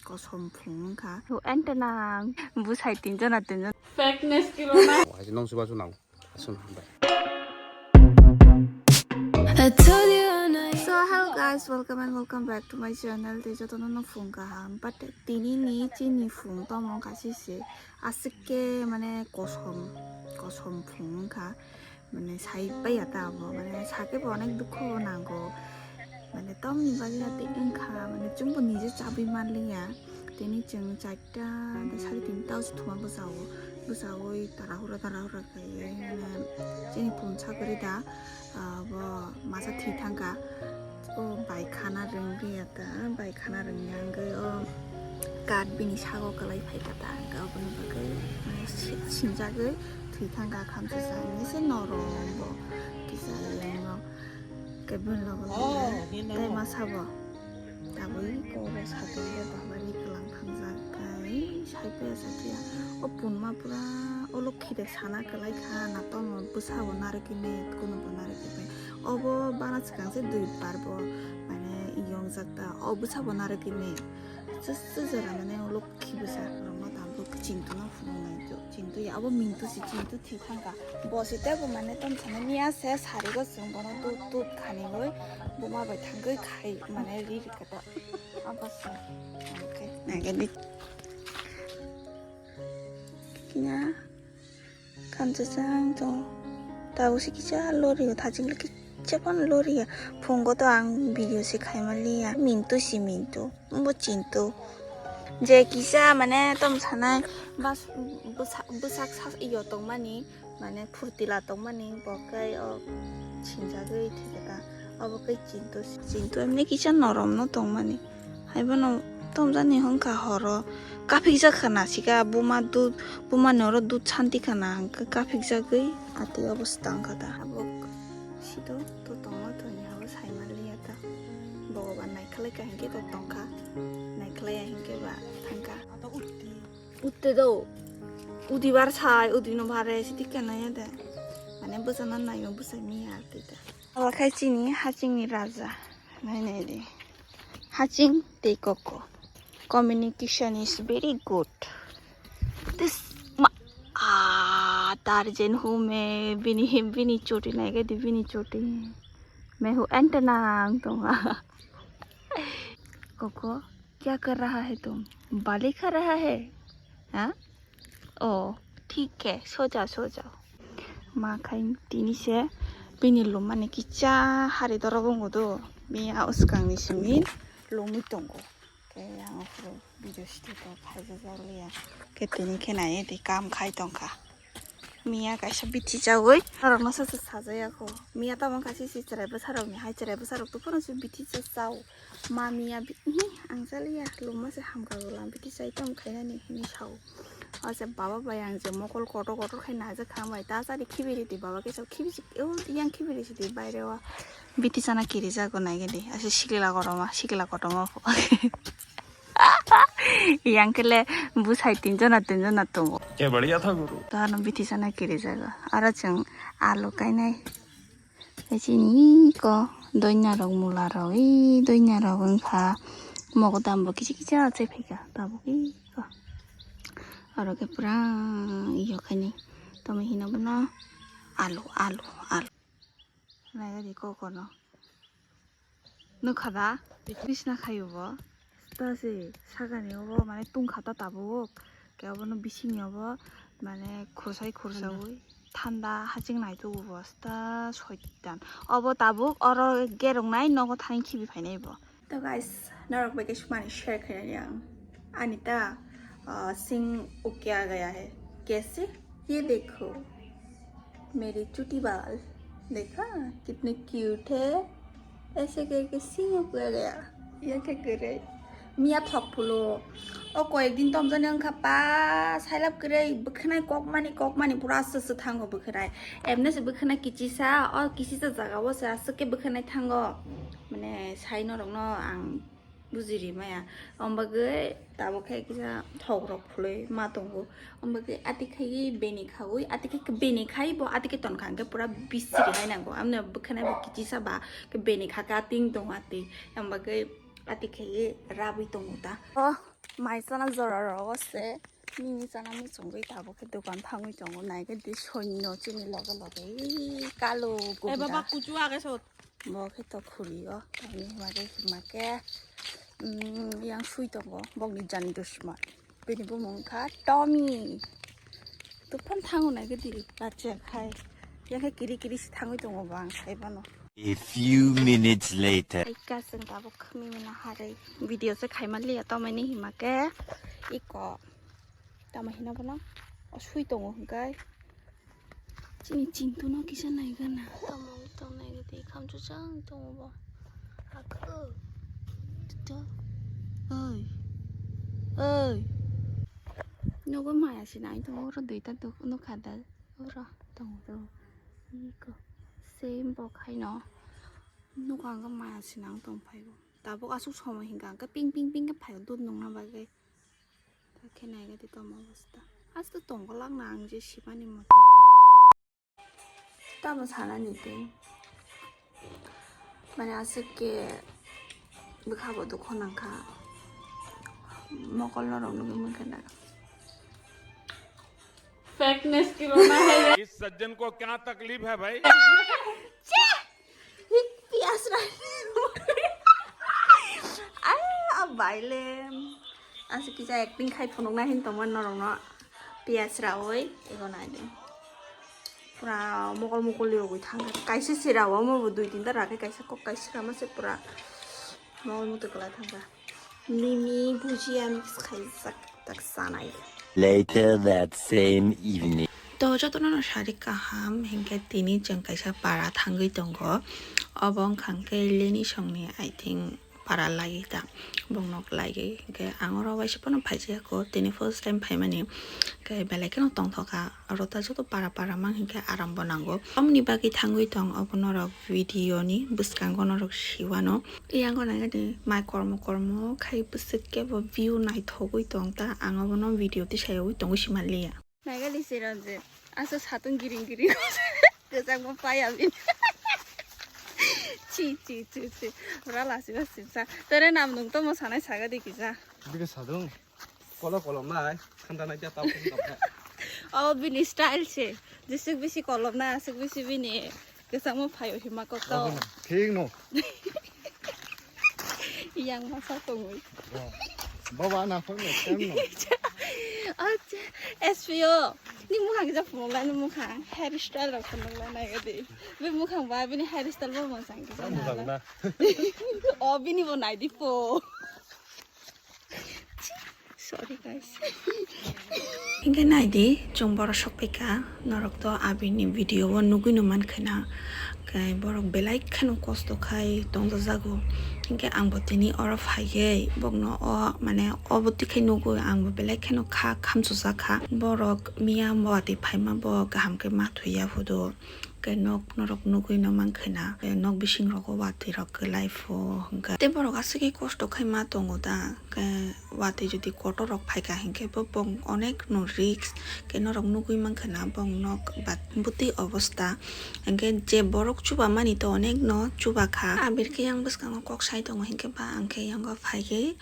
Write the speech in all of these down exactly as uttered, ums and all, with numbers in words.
kosom phung wngkha. Hu ente nang bwsai tinjona tinjon. Fakeness kilo na. Waisi nong suba sunau. Asun hambai. So hello guys, welcome and welcome back to my channel. Tei jotono no phung kaham, but tini ni chini phung tomong kasi se aswk ke mane kosom, kosom phung wngkha. Mane sai paiya ta abo, mane sake bo onek dukho bo nango. Mane tamni bagwi ati wngkha, mane chwngbo nije chabwi manliya. Tini chwng charta de sari tinta o se thuma bwsao, bwsawi tarahura tarahura kaiwi mane chini phung sagri da, ah, bo masa thwi thangkha. O bai khana rwngya ta, bai khana rwngya hwnkhe o kat bini sago kwlai phaikha ta, hwnkhe oboni bagwi mane si-, sinjagwi thwi thangkha khamsa sa, hinwi se norom bo kisa yengno kebel logo tei masa bo tabwi kok bo satwi baba ri kwlang thangjak kai sai paiya satya o punma pura o lokhi de sana kwlai kha na tomo bwsa bo narwgwi me kunu bo narwgwi me obo bana swkang se dui bar bo mane yongjak ta o bwsa bo narwgwi me. Chwswk jora mane ulo khi bwsa rokno tabuk Chintu no phunuknai to. Chintu ya abo Mintu si Chintu thwi thangkha. Bo si tebo mane tom sana miya se sari go chwng bono tut tut khaniwi buma bai thangwi khai mane ri rikha to. Abo se. Okay. Nagadi. Kina. Kamchajang tongo. Tabuk se kisa lorio, thachikle kisa phano lorio. Phungo to ang video se khaima liya. Mintu si Mintu. Bo Chintu. Je kisa mane tom sanai bas-, bwsa-, bwsak sa iyo tongmani, mane phurtila tongmani, bo khe o sinjagwi thikhe ta. Obo khe Chintu si Chintu. Emni kisa norom no tongmani. Haibono tomjani hwnkha horo kaphikjak kha nasika buma dud bumani oro dud santi kha na hwnkhe kaphikjagwi ati obo swtang kha da. Abo sito to tongma tongya abo saimanliya ta. Bhogoban naikhlai kha hinkhe to tongkha, naikhlai ya hinkhe ba thangkha. Utte do udibar sai udino bare siti kena ya de. Mane bwsana nayo bwsai miya ati da. Abo khai chini hachingni raja. Nai nai di. Haching tei koko. Communication is very good. This ma ah, Tarjan hu me bini bini choti nai ga di bini choti. Me hu anta nang tonga. Koko, kya kar raha hai tum? Bali kha raha hai? Ha? Oh, thik hai, so jao, so jao. Ma khai tini se bini lum mani kicha hari dorok wng do. Bini a swkang ni simi lum wi tongo. Khe ang phuru video sitiko khaijak jak liya. Khe tini khe nai di kam khai tongkha. Miya kaisa bithi chagwi norok no se sajaya kho. Miya tamo kaisa si chwrai bwsa rok ni hai chwrai bwsa rok to phano se bithi cha chao. Ma miya bi-, hi, ang chaliya, luma se hamkha gulang, bithi chai tong khainani hinwi sao. O se baba bai ang je mokol kotor kotor khai najak kha bai, ta chari khibiri di baba khe sao, khibi si, o yang khibiri si di baire o. Bithi chana kiri jago nai gede, ase sikila kotorma, sikila kotorma. Yang kele busai tinjona, tinjona tongo. Ye badhiya tha guru. To ano bithi chana kiri jago. Aro chwng alu kainai. Tei chini ko doina rok mula rok, ee doina rok wngkha, mogodam bo kisa kisa achai phaikha tabuk ee ko. Oro khe pura iyo khaini tamo hino bono alu, alu, alu. Nai di koko no. Nukha da? Bisna khayo bo. Ta se sakani obo mane tungkha ta tabuk. Khe obono bisingni obo mane khursa khursaui thanda haching naituk obo ta soitan. Obo tabuk oro geroknai nogo thani khibi phainai bo. To guys, norok bai khe sumani share khainani ang. Ani ta, ah, sing ukya gaya hai. Kaise? Ye dekho. Meri chuti bal. Dekha? Kitni cute hai. Aise karke sing ukya gaya. Ye kya kare? Miya thok phulo. O koyek din tomjani wngkha pa sailap kwrwi bwkhwnai kokmani kokmani pura aswk aswk thango bwkhwnai. Emne se bwkhwnai kichisa, o kichisa jaga o se aswk khe bwkhwnai thango. Mane sai norokno ang bujiri maya. Ombagwi tabuk khe kisa thok rok phulwi ma tongo. Ombagwi ati khaiwi beni khawi, ati khe beni khai bo ati khe tonkha hwnkhe pura bisiri hai nango. Amne bwkhwnai bo kichisa ba khe beni kha khe ating tongo ati. Ombagwi ati khaiwi rabwi tongo ta. O Mai chana jora rogo se mimi chana muchungwi tabuk khe dokan thangwi tongo, naikhe di soino chini loge loge, ee, kalo. Eh, gunda. Baba, kuchu age sot. Bo khe to khuri o, tamni hwnba khe hwnba khe, mm, yang sui tongo, bokni jani dushman. Bini bumung wngkha Tommy. Tubphano thango naikhe di, lachiya khai. Yang khe kiri kiri se thangwi tongo bo, ang sai mano. A few minutes later. Ai ka chwng tabuk khwmwi mano harwi. Video se khaima liya, tamani hima khe iko. Tamo hino bono o sui tongo hwnkhe. Chini chintu no kisa nai gana. Tamo tong nai gati khamchu chang tongo bo. Hakho. Tuto. Oi. Oi. Nogo maya sinai tongo, oro duita duk-, nukha da. Oro tongo do. Iko. Same bo khaino. Nugo ang maya sinang tong phaibo. Tabuk aswk somoi hinkha ang khe ping ping ping khe phaio dud nungna bagwi. Ta khe nai gati tamo obostha. Asto tonggo lakna ang je sibani moto. Tamo sanani tei. Mane aswk khe bwkha bo dukho nangkha. Mokol norok nugwi mankha na. Fakeness की रोना है। इस सज्जन को क्या तकलीफ है भाई? Hi, piyas ra. Ai, abai le. Aswk kisa acting khai phunukna hin tongma norokno. Piyas ra oi, ego nai de. Pura mokol mokol rogwi thangkha. Kaisa se ra o, omo bo dui tinta ra khe kaisa kok kaisa kama se pura mokol mokol kwlai thangkha. Mimi bhujia mix khaijak tak sanai. Later that same evening. To jotono no sari kaham, hinkhe tini chwng kaisa para thangwi tongo. Obo wngkha khe Leni songni, I think, para lagi ta. Bongno lagi hinkhe ang oro waisa phano phaijak ko, tini first time phaimani. Khe belai kheno tongthokha. Oro ta joto para para mang hinkhe aram bo nango. Omni bagwi thangwi tong obo norok video ni bwskango norok siwano. Yang gana gani mai kormo kormo khai bwswk kebo view naithogwi tong ta, ang abono video tisayogwi tongwi simanliya. Naigali siranjit, asa satung giring giring kwchangma pai abini. Chi chi chi chi, rala siba sibsa. Tere nam nung tomo sanai sagadi kisa. Bika sadung. Kolo kolom nai, khanda nai kya tau khum tau. Oh, bini style se. Jesuk bisi kolom nai, asuk bisi bini. Kesang mo phayo hima kok tau. Thik no. Yang masa tongwi. Baba na phone no, tem no. Acha, S P O. Ni mukhang kisa phunuk lai, ni mukhang hair style rok phunuk lai nai gadi. Be mukhang ba bini hair style bo mosang kisa. Mosang na. Oh, bini bo nai di po. Sorry guys. Hinkhe naidi, chwng borok sokphaikha, norok to abini video o nugwino mankha na, khe borok belai kheno kosto khai tongjajago. Hinkhe ang bo tini oro phaiwi bokno o, mane, obo twikhai nugwi ang bo belai kheno kha khamchujak kha. Borok miya watwi phaima bo kaham khe ma thwiya hudu. Khe nok norok nugwi no mankha na, khe nok bising rogo watwi rok kwlai pho hwnkha. Tei borok aswk khe kosto khai ma tongo da, khe watwi jodi kotor rok phaikha hinkhe bo bong onek no risk, khe norok nugwi mankha na bong nok bat bwtwi obostha. Hinkhe je borok chuba mani to onek no chuba kha. Abir khe yang bwskango kok sai tongo hinkhe ba ang khe yango phaiwi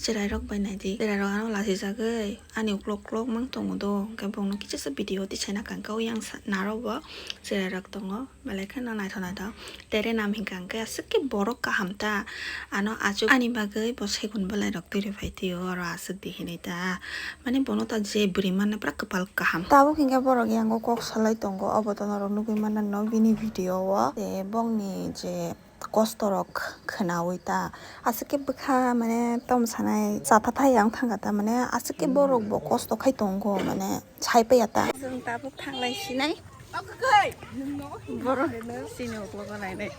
cherai rok bai naidi. Cherai rok ano lachijagwi ani uklok uklok mang tongo do, hinkhe bongno kichisa video tisai na kangkhe o yang sa-, naro bo. Cherai rok tongo, belai kheno naithok naithok. Tere nam hinkha hwnkhe aswk khe borok kaham ta. Ano achuk ani bagwi bo segun belai rok twi rw phai twi o, oro aswk di hinwi ta. Mane bono ta je bwrwi manna pura kwpal kaham. Tabuk hinkhe borok yango kok salai tongo, obo to norok nugwi manna no bini video o. Tei bongni je kosto rok khwnawi ta. Aswk khe bwkha mane tom sanai chatha thai ang thangkha ta, mane aswk khe borok bo kosto khai tongo, mane sai paiya ta. Chwng tabuk thanglai sinai. Borok chini uklogo nainai.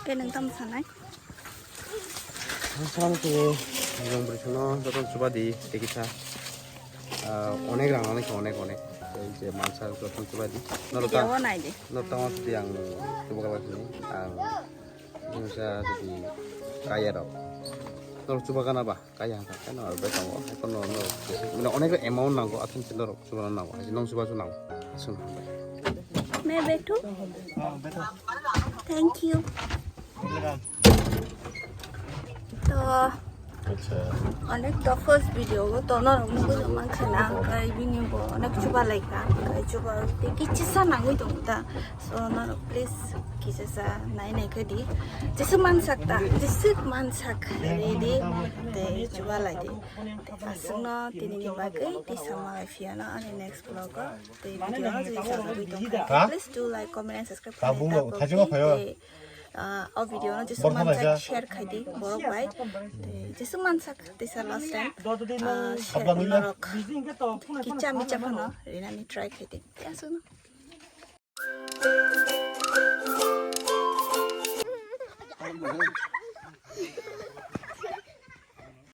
Khe nwng tamo sanai? Ang salam khe nwng bwrwi sano joto chuba di tei kisa, ah, onek rang nang khe onek onek. Tei je mansa joto chuba di. Norok ta, video nai di. Norok tamo sidi ang chuba kala sini ang bwsa sidi kaya rok. Norok chuba kana ba? Kaya hangka khe no bai tongo. Hai kono no, no, onek amount nango, athun se norok chuba nango. Hai nong chuba chu nango. Sun hambai. मैं बैठूं? Thank you. To Onek to first video o to norok nugwi mankha na, hwnkhe bini bo onek chuba laikha, hwnkhe chuba tei kichisa nangwi tongo ta. So norok please kichisa nai nai khe di. Jeswk mansak ta, jeswk mansak ready tei chuba lai di. Aswkno tini ni bagwi tisa malai phiyano ani next vlog o tei video no jodi sajagwi tongkha, please do like, comment and subscribe khainai ta kok di tei, ah, o video no jeswk mansak share khai di borok bai. Tei jeswk mansak tisa last time, ah, share norok kicha micha phano rinani try khai di. Tei aswkno.